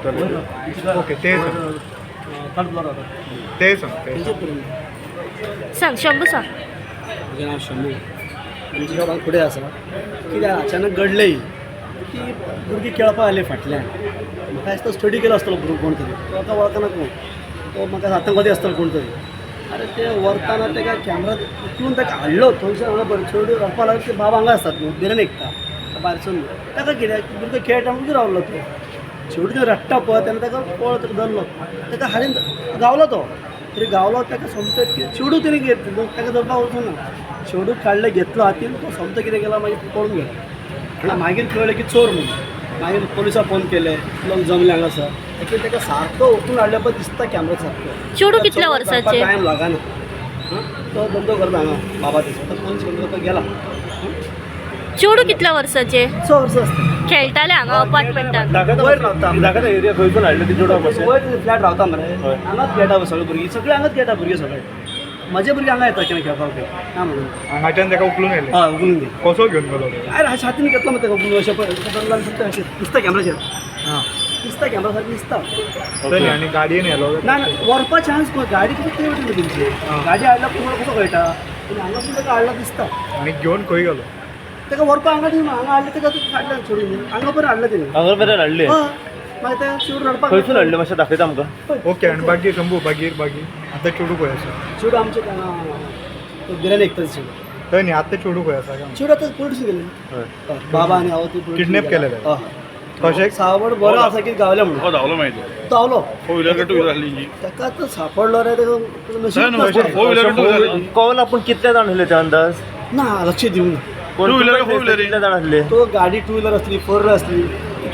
रावताले? ओके, ते सांग. थर्ड फ्लोर रावता. ते सांग, ते तेंचे पर्यंत. सांग शंभू, सांग. म्हजें नांव शंभू. आमच्या शॉपान फुडें आसा. कित्याक अचानक घडलें की भुरगीं खेळपाक आयलीं फाटल्यान. म्हाका दिसता स्टडी केलो आसतलो भुरगो कोण तरी. तो आतां वळखना कोण तो, म्हाका आतंकवादी आसतलो कोण तरी. अरे, ते व्हरतना ताका कॅमरा उखलून ताका हाडलो थंयसर. हांगा बरें चेडूं रडपाक लागलो. ते बाबा हांगा आसतात न्हू, बिर्याणी विकता भायरसून. ताका कितें, भुरगो खेळटा म्हणून रावलो. तो चेडूं तें रडटा पळय, तेन्ना ताका पळय धरलो, ताका हाडून गावलो. तो तरी गावलो ताका. सोमतें चेडूं तेणी घेतलो, ताका धरपाक वचूंक ना. चेडूं काडलें, घेतलो हातीन. तो सोमतो कितें केला, मागीर पळून गेलो. आनी मागीर कळ्ळें की चोर म्हणून. मागीर पोलिसाक फोन केले, लोक जमले हांगासर. एक्चुअली ताका सारको उखलून हाडले पळय, दिसता कॅमेरा सारको. चेडूं कितल्या वर्साचें? टायम लागना. आं, तो धंदो करता हांगा बाबा तेचो. तो पोलीस करता, तो गेला. चेडूं कितल्या वर्साचें? 6 वर्सां आसता. खेळटाले हांगा अपार्टमेंटान? वयर रावता. दाखयता एरिया खंयसून हाडले ती चेडवाक मातशें. वयर फ्लॅट रावता मरे. हय. हांगाच खेळटा सगळे भुरगीं, सगळे हांगाच खेळटा भुरगीं सगळे. म्हजे भुरगे हांगा येता केन्ना खेळपाक बी ना म्हणून. हांगाच्यान ताका उखलून येयले? हय, उखलून दी. कसो घेवन गेलो तो? अरे, हातीन घेतलो मग ताका उखलून अशें पळय धरलो आनी सुट्टा अशें दिसता कॅमेराचेर. दिसता, कॅमेरा सारकें दिसता. थंय आनी गाडयेन येयलो? ना ना, व्हरपा चान्स पळय, गाडी कसो ते वटेन तेंची गाडी हाडला पूण कसो कळटा? पूण हांगासून ताका हाडला दिसता. आनी घेवन खंय गेलो? ताका व्हरपा हांगा दिवन हांगा हाडले ताका, हाडले सोडून हांगा बरें हाडलें तेणी. हांगा मेरेन हाडले? हय, मागीर ते चेडूं रडपाक. खंयसून हाडले मातशें दाखयता आमकां. ओके, आनी बाकी शंभू, मागीर मागीर आतां चेडूं खंय आसा? चेडूं आमचें हांगा बिर्याणी विकता चेडूं. थंय न्ही, आतां चेडूं खंय आसा काय? चेडूं आतां पोलीस गेलें. हय. बाबा आनी हांव ती Kidnap केलें ताका? हय. कशें? सावड बरो आसा की गावले म्हणून. धांवलो मागीर. धांवलो. फोर व्हिलर, टू व्हिलर आसली. ताका आतां सापडलो रे ताका. नशीब. ना, ना, four wheeler, two wheeler. Call आपूण कितले जाण आसले ते अंदाज? ना, लक्ष दिवंक ना. कोण? Two wheeler का four wheeler? कितले जाण आसले? तो गाडी टू व्हिलर असली, फोर व्हिलर असली,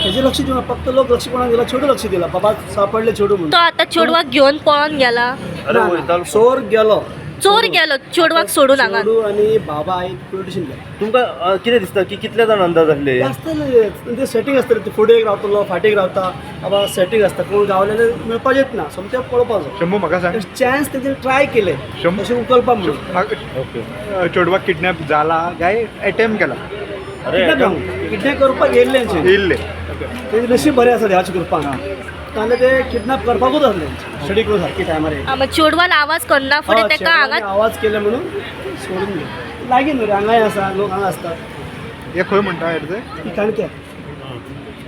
हेजे लक्ष दिवंक ना. फक्त लोक लक्ष कोणाक दिला, चेडूं लक्ष दिला, बाबा सापडले चेडूं म्हणून. तो आता चेडवाक घेवन पळोन गेला? अरे ना, ना, वयतालो. चोर गेलो. चोर गेलो चेडवाक सोडून हांगा. चेडूं आनी बाबा आई पोलीस स्टेशन गेले. तुमकां कितें दिसता की कितले जाण अंदाज आसले? आसतले ते, सेटींग आसतलें. ते फुडें एक रावतलो, फाटीक रावता बाबा, सेटींग आसता. कोण गावलेले मेळपाचेच ना, सोमतें पळोवपाचो. शंभू, म्हाका सांग. चान्स तेंच्यानी ट्राय केले तशें उखलपा म्हणून. ओके. चेडवाक किडनॅप जाला काय एटेम्प केला? अरे. किडनॅप किडनॅप करपाक येयल्ले तेंचे. येयल्ले. तेजें नशीब बरें आसा देवाच्या कृपान, नाजाल्यार ते किडनॅप करपाकूच आसले, स्टडी करून सारकी टायमार येयले. मग चेडवान आवाज करना फुडें हय, ताका चेडवांनी हांगा आवाज केले म्हणून सोडून गेले. लागीं न्हू रे, हांगाय आसा लोक, हांगा आसता. हे खंय म्हणटा हें? ही काणक्या.